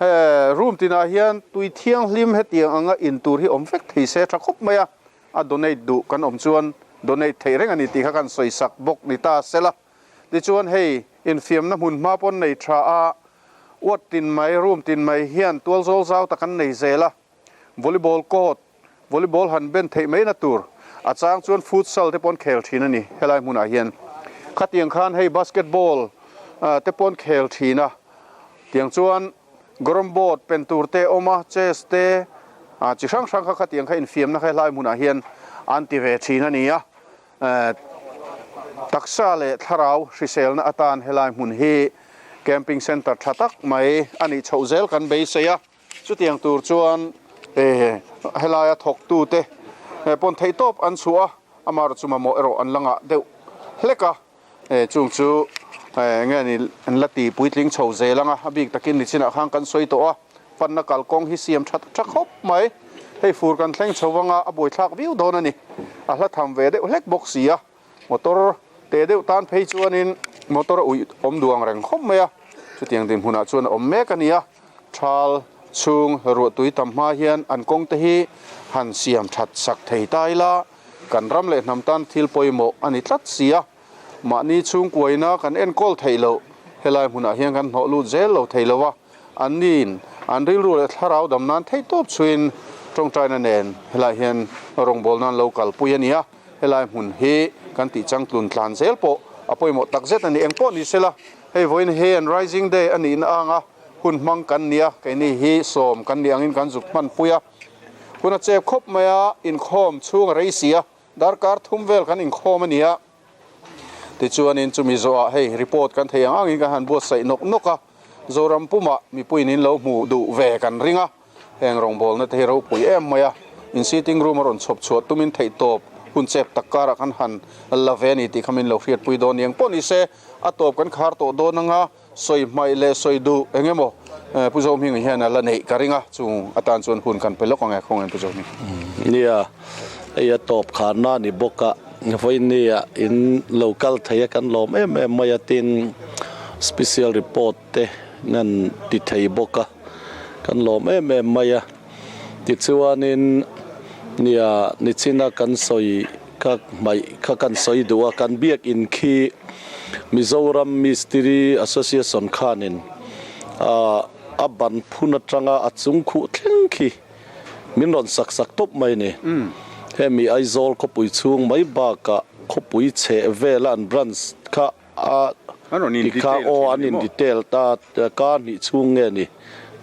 he room tinah hian tui thianghlim hetiang anga in tur hi awm vek thei se tha khawp mai a, a donate duh kan awm chuan donate theih reng a ni tih kha kan sawi sak bawk ni ta sela. Tichuan hei infiamna hmun hma pawn nei tha a, Ward tin mai, room tin mai hian tual zawl zau tak an nei zel a, volleyball court, volleyball han ben theih mai na tur, a chang chuan futsal te pawh an khel thin a ni helai hmunah hian. Khatiang khan hei basketball te pawh an khel thin a, tiang chuan garam board pen tur te a awm a, chess te chi hrang hrang kha khatiang kha infiamna kha helai hmunah hian an ti ve thin a ni a. Taksa leh thlarau hriselna atan helai hmun hi camping centre tha tak mai a nih chhoh zel kan beisei a, chutiang tur chuan helaia thawktute pawn theihtawp an chhuah a, amaherawhchu chu mamawh erawh an la ngah deuh hlek a, chung chu enge ni an la ti puitling chho zel ang a, a bik takin nichinah khan kan sawi tawh a. Panna kalkawng hi siam tha tha khawp mai. Hei fur kan thleng chho vanga a buaithlak viau dawn a ni. A hla tham ve deuh hlek bawk si a. Motor te deuh tan phei chuanin motor a uih awm duh ang reng khawp mai a. Chutiang dinhmunah chuan a awm mek a ni a. Thal chhung ruahtui tam hma hian an kawng te hi han siam that sak thei ta ila kan ram leh hnam tan thil pawimawh a ni tlat si a. Mahni chhungkuaina kan enkawl theih loh helai hmunah hian kan hnawh lut zel lo thei lo a, anniin an rilru leh thlarau dam nan theih tawp chhuin tawngtaina nen helai hian rawngbawlna an lo kalpui a ni a, helai hmun hi kan tih changtlun tlan zel pawh a pawimawh tak zet a ni. Engpawh ni sela, hei vawiin hi an Rising Day a nihna anga hun hmang kan ni a, keini hi sawm kan nih angin kan zuk hmanpui a, hun a chep khawp mai a, inkhawm chhung a rei si a, Darkar thum vel kan inkhawm a ni a, tichuanin chumi zawhah hei report kan thei ang angin kan han buatsaih nawk nawk a, Zoram pumah mipuiin in lo hmuh duh ve kan ring a, heng rawngbawlna te hi ropui em mai a, in sitting room a rawn chhawp chhuah tumin theihtawp hun chep tak karah kan han la ve a ni tih kha min lo hriatpui dawn ni ang pawh ni se, a tawp kan khar tawh dawn anga. Sawi hmaih leh sawi duh eng emaw Pu Zohming hian a la neih ka ring a, chung atan chuan hun kan pe lawk ang e, khawngaih Pu Zohming. Nia, hei a tawp kharna a ni bawk a, vawinia in lo kal thei a kan lawm em em mai a, tin special report te nan ti thei bawk a, kan lawm em em mai a, tichuanin Nia, nichina kan sawi kha hmaih kha kan sawi duh a, kan biakin khi Mizoram Mistiri Association khanin a ban phun atanga a chung khuh thleng khi min rawn sak sak tawp mai ni. Hemi Aizawl khawpui chhung mai bakah khawpui chheh vela an branch kha A ti kha aw an in detail ta kar hnih chhung nge ni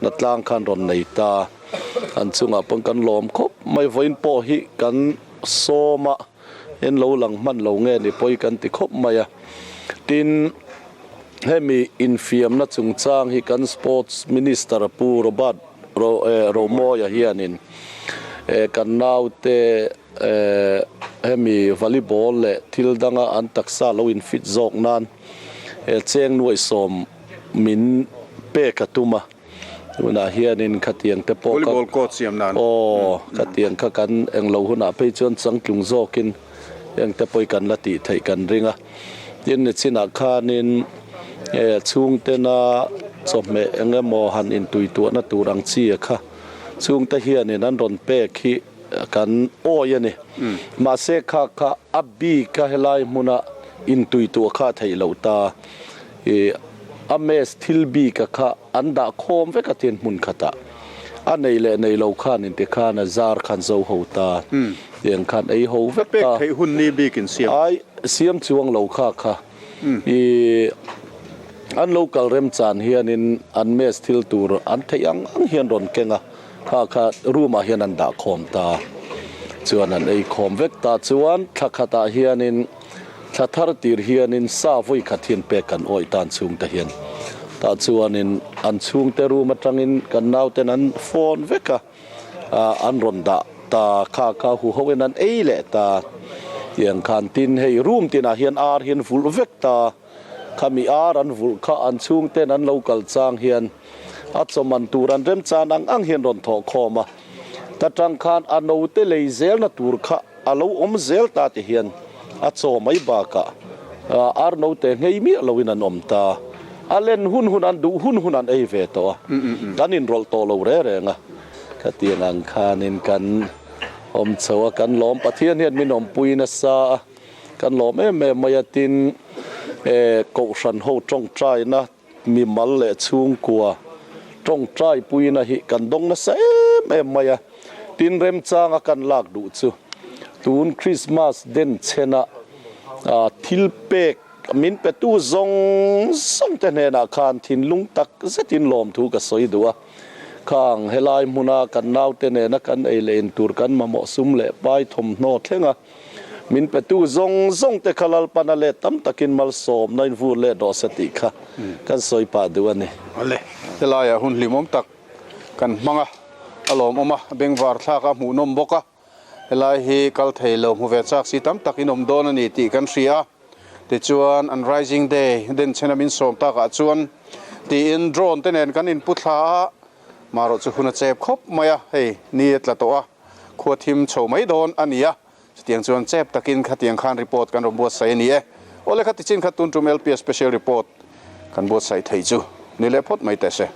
Natlang khan rawn nei ta an chungah pawn kan lawm khawp mai vawiin pawh hi kan sawm a en lo lang hman lo nge ni pawi kan ti khawp mai a tin hemi infiamna chungchang hi kan sports minister Pu Robert Romawia hianin kan naute Hemi volleyball leh thil danga an taksa lo in fit zawk nan cheng nuaihsawm min pek a tum a, tunah hianin khatiang te pawh Volleyball court siam nan. Aw, khatiang kha kan englo hunah phei chuan changtlung zawkin heng te pawh hi kan la tih theih kan ring a. Tin, nichinah khanin chhungtena chawhmeh eng emaw han intuituahna tur ang chi a kha chhungte hianin an rawn pek hi Kan awi a ni. Mahse kha kha a bik a helai hmuna intuituah kha a theih loh ta. I a mess thil bik a kha an dah khawm vek a tin hmun khatah. A nei leh nei lo khan inti khan a zar khan zo ho ta. Tiang khan ei ho vek ta. Pek theih hun ni bik in siam. Ai siam chuang lo kha kha. I an lo kal remchan hianin an mess thil tur an theih ang ang hian rawn keng a. Kha kha room ah hian an dah khawm ta chuan an ei khawm vek ta chuan thla khat ah hianin thla thar tir hianin sa vawi khat hian pek kan awih ta an chhungte hian tah chuanin an chhungte room atangin kan nauten an phone vek a ah an rawn dah ta kha kha hu ho in an ei leh ta tiang khan tin hei room tinah hian ar hian vulh vek ta. Khami ar an vulh kha an chhungten an lo kal chang hian a chawman tur an remchan ang ang hian rawn thawh khawm a. Ta tang khan a note lei zelna tur kha a lo awm zel ta ti hian a chaw mai bakah ar note nghei miah loin an awm ta. A len hun hun an duh hun hun an ei ve tawh a, kan inrawlh tawh lo re reng a. Khatiang ang khanin kan awm chho a, kan lawm Pathian hian min awmpui nasa a. Kan lawm em em mai a, tin Kohhran ho tawngtaina mimal leh chhungkua tawngtai puina hi kan dawng nasa em em mai a, tin remchanga kan lak duh chu tun Krismas den chhena thil pek min petu zawng zawng te hnenah khan thinlung tak zetin lawmthu ka sawi duh a, khang helai hmuna kan naute nena kan ei leh in tur kan mamawh sum leh pai thawmhnaw thlenga. Min petu zawng zawng te kha Lalpana let tam takin malsawmna in vur let rawh se tih kha kan sawi pah duh a ni. Awle, helaiah hun hlimawm tak kan hmang a, a lawmawm a, bengvar thlak a hmuhnawm bawk a, helai hi kal thei lo hmu ve chak si tam tak in awm dawn a ni tih kan hria a, tichuan an Rising Day denchhena min sawm takah chuan tiin drone te nen kan inpu thla a, marawh chu hun a chep khawp mai a, hei ni a tla tawh a. Khua thim chho mai dawn a ni a, chutiang chuan chep takin khatiang khan report kan rawn buatsaih a ni e. Awle kha tichin kha tun tum LPS special report kan buatsaih thei chu ni leh phawt mai teh se.